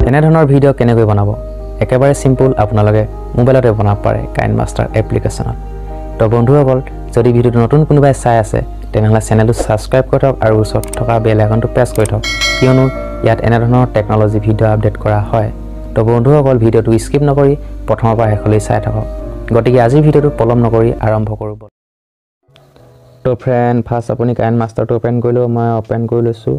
এনেধৰণৰ ভিডিঅ' কেনেকৈ বনাব? একেবাৰে চিম্পল, আপোনালোকে মোবাইলতে বনাব পাৰে কাইনমাষ্টাৰ এপ্লিকেশ্যনত। তো বন্ধুসকল, যদি ভিডিঅ'টো নতুন কোনোবাই চাই আছে তেনেহ'লে চেনেলটো ছাবস্ক্ৰাইব কৰি থওক আৰু ওচৰত থকা বেল আইকনটো প্ৰেছ কৰি থওক, কিয়নো ইয়াত এনেধৰণৰ টেকন'লজি ভিডিঅ' আপডেট কৰা হয়। তো বন্ধুসকল, ভিডিঅ'টো স্কিপ নকৰি প্ৰথমৰ পৰা শেষলৈ চাই থাকক। গতিকে আজিৰ ভিডিঅ'টো পলম নকৰি আৰম্ভ কৰোঁ। তো ফ্ৰেণ্ড, ফাৰ্ষ্ট আপুনি কাইনমাষ্টাৰটো অ'পেন কৰি ল'ব। মই অ'পেন কৰি লৈছোঁ।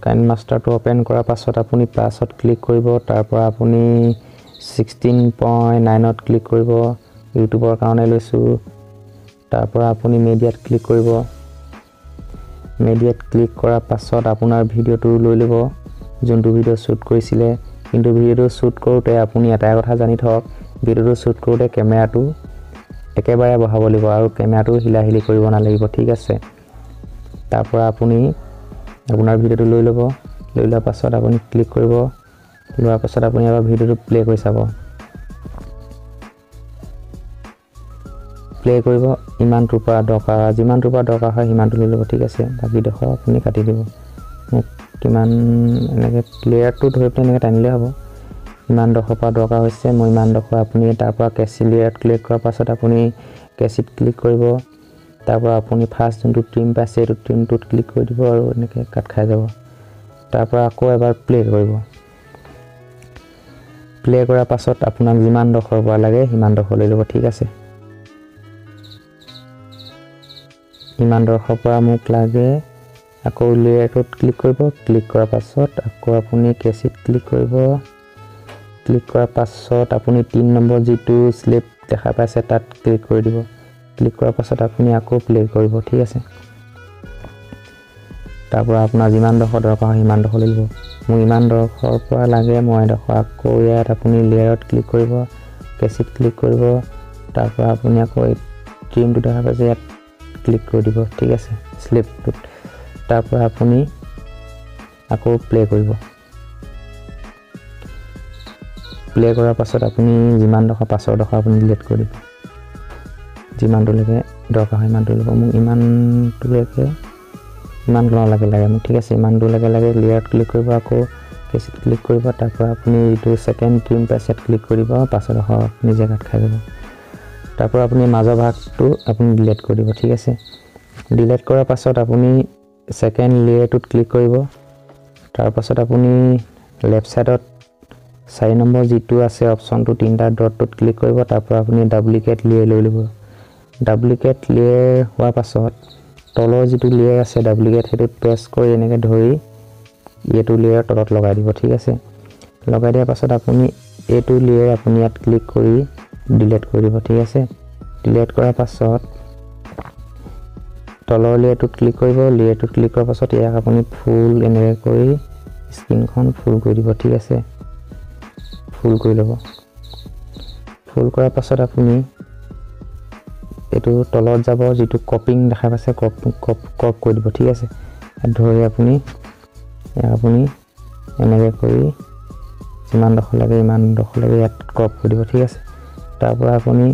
কাইনমাষ্টাৰটো অ'পেন কৰাৰ পাছত আপুনি প্লাছত ক্লিক কৰিব। তাৰপৰা আপুনি 16.9ত ক্লিক কৰিব। ইউটিউবৰ কাৰণে লৈছোঁ। তাৰপৰা আপুনি মিডিয়াত ক্লিক কৰিব। মিডিয়াত ক্লিক কৰাৰ পাছত আপোনাৰ ভিডিঅ'টো লৈ ল'ব, যোনটো ভিডিঅ' শ্বুট কৰিছিলে। কিন্তু ভিডিঅ'টো শ্বুট কৰোঁতে আপুনি এটাই কথা জানি থওক, ভিডিঅ'টো শ্বুট কৰোঁতে কেমেৰাটো একেবাৰে বহাব লাগিব আৰু কেমেৰাটো হিলাহিলি কৰিব নালাগিব, ঠিক আছে? তাৰপৰা আপুনি আপোনাৰ ভিডিঅ'টো লৈ ল'ব। লৈ লোৱাৰ পাছত আপুনি ক্লিক কৰিব। লোৱাৰ পাছত আপুনি এবাৰ ভিডিঅ'টো প্লে' কৰি চাব। প্লে' কৰিব, ইমানটোৰ পৰা দৰকাৰ, যিমানটোৰ পৰা দৰকাৰ হয় সিমানটো লৈ ল'ব, ঠিক আছে? বাকীডোখৰ আপুনি কাটি দিব। মোক কিমান এনেকৈ প্লেয়াৰটো ধৰি পেলাই এনেকৈ টানিলেই হ'ব। ইমানডোখৰ পৰা দৰকাৰ হৈছে মই ইমানডোখৰ। আপুনি তাৰপৰা কেঁচি লেয়াৰত ক্লিক কৰাৰ পাছত আপুনি কেঁচিত ক্লিক কৰিব। তাৰপৰা আপুনি ফাৰ্ষ্ট যোনটো ট্ৰিম পাইছে সেইটো ট্ৰিমটোত ক্লিক কৰি দিব আৰু এনেকৈ কাট খাই যাব। তাৰপৰা আকৌ এবাৰ প্লে' কৰিব। প্লে' কৰাৰ পাছত আপোনাক যিমানডোখৰ পৰা লাগে সিমানডোখৰ লৈ ল'ব, ঠিক আছে? ইমানডোখৰ পৰা মোক লাগে। আকৌ লেয়াৰটোত ক্লিক কৰিব। ক্লিক কৰাৰ পাছত আকৌ আপুনি কেঁচিত ক্লিক কৰিব। ক্লিক কৰাৰ পাছত আপুনি 3 নম্বৰ যিটো শ্লিপ দেখা পাইছে তাত ক্লিক কৰি দিব। ক্লিক কৰাৰ পাছত আপুনি আকৌ প্লে' কৰিব, ঠিক আছে? তাৰপৰা আপোনাৰ যিমানডোখৰ দৰকাৰ হয় সিমানডোখৰ লৈ ল'ব। মোক ইমানডোখৰ পৰা লাগে, মই এডোখৰ আকৌ ইয়াত আপুনি লেয়াৰত ক্লিক কৰিব, কেঁচিত ক্লিক কৰিব। তাৰপৰা আপুনি আকৌ এই ট্ৰিমটো দেখা পাইছে ইয়াত ক্লিক কৰি দিব, ঠিক আছে, শ্লিপটোত। তাৰপৰা আপুনি আকৌ প্লে' কৰিব। প্লে' কৰাৰ পাছত আপুনি যিমানডোখৰ পাছৰডোখৰ আপুনি ডিলিট কৰি দিব। যিমানটোলৈকে দৰকাৰ হয় সিমানটো ল'ব। মোক ইমানটোলৈকে, ইমান নালাগে লাগে মোক, ঠিক আছে? ইমানটোলৈকে লাগে। লেয়াৰত ক্লিক কৰিব, আকৌ কেঁচিত ক্লিক কৰিব। তাৰপৰা আপুনি যিটো ছেকেণ্ড ট্ৰিম পাইছে ইয়াত ক্লিক কৰিব, পাছৰডোখৰ নিজে কাট খাই যাব। তাৰপৰা আপুনি মাজৰ ভাগটো আপুনি ডিলিট কৰি দিব, ঠিক আছে? ডিলিট কৰাৰ পাছত আপুনি ছেকেণ্ড লেয়াৰটোত ক্লিক কৰিব। তাৰপাছত আপুনি লেফ্ট ছাইডত 4 নম্বৰ যিটো আছে অপশ্যনটো, তিনিটা ডটটোত ক্লিক কৰিব। তাৰপৰা আপুনি ডাপ্লিকেট লেয়াৰ লৈ ল'ব। ডাপ্লিকেট লেয়াৰ হোৱাৰ পাছত তলৰ যিটো লেয়াৰ আছে ডাপ্লিকেট, সেইটোত প্ৰেছ কৰি এনেকৈ ধৰি এইটো লেয়াৰ তলত লগাই দিব, ঠিক আছে? লগাই দিয়াৰ পাছত আপুনি এইটো লেয়াৰ আপুনি ইয়াত ক্লিক কৰি ডিলিট কৰি দিব, ঠিক আছে? ডিলিট কৰাৰ পাছত তলৰ লেয়াৰটোত ক্লিক কৰিব। লেয়াৰটোত ক্লিক কৰাৰ পাছত ইয়াক আপুনি ফুল এনেকৈ কৰি স্ক্ৰীনখন ফুল কৰি দিব, ঠিক আছে? ফুল কৰি ল'ব। ফুল কৰাৰ পাছত আপুনি এইটো তলত যাব, যিটো কপিং দেখা পাইছে কপ কপ কপ কৰি দিব, ঠিক আছে? ধৰি আপুনি ইয়াক আপুনি এনেকৈ কৰি যিমানডোখৰ লাগে ইমানডোখৰলৈকে ইয়াত ক্ৰপ কৰি দিব, ঠিক আছে? তাৰপৰা আপুনি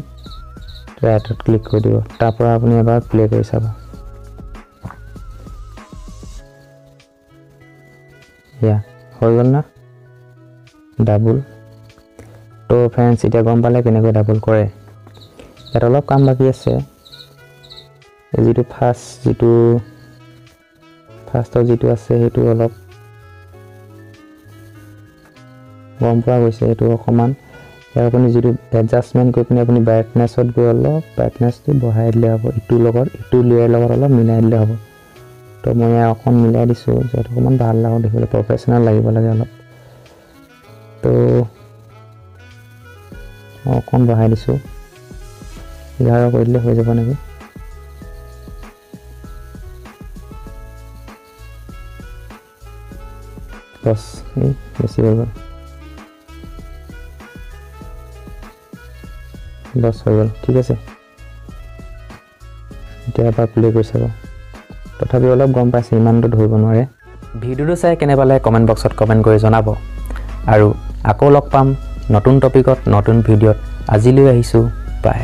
ৰাইটত ক্লিক কৰি দিব। তাৰপৰা আপুনি এবাৰ প্লে' কৰি চাব। এয়া হৈ গ'ল না ডাবুল। তো ফ্ৰেণ্ডছ, এতিয়া গম পালে কেনেকৈ ডাবুল কৰে। ইয়াত অলপ কাম বাকী আছে। যিটো ফাৰ্ষ্ট যিটো ফাৰ্ষ্টৰ যিটো আছে সেইটো অলপ গম পোৱা গৈছে, সেইটো অকণমান ইয়াৰ আপুনি যিটো এডজাষ্টমেণ্ট কৰি পিনে আপুনি ব্ৰাইটনেছত গৈ অলপ ব্ৰাইটনেছটো বঢ়াই দিলে হ'ব। ইটোৰ লগত ইটো লেয়াৰ লগত অলপ মিলাই দিলে হ'ব। তো মই ইয়াক অকণ মিলাই দিছোঁ, যিহেতু অকণমান ভাল লাগো দেখিবলৈ, প্ৰফেচনেল লাগিব লাগে অলপ। তো মই অকণ বঢ়াই দিছোঁ, 11 কৰি দিলে হৈ যাব নেকি? বছ, এই বেছি হৈ গ'ল, বছ হৈ গ'ল, ঠিক আছে। এতিয়া এবাৰ প্লে' কৰি চাব। তথাপি অলপ গম পাইছে, ইমানটো ধৰিব নোৱাৰে। ভিডিঅ'টো চাই কেনে পালে কমেণ্ট বক্সত কমেণ্ট কৰি জনাব। আৰু আকৌ লগ পাম নতুন টপিকত নতুন ভিডিঅ'ত। আজিলৈ আহিছোঁ, বাই।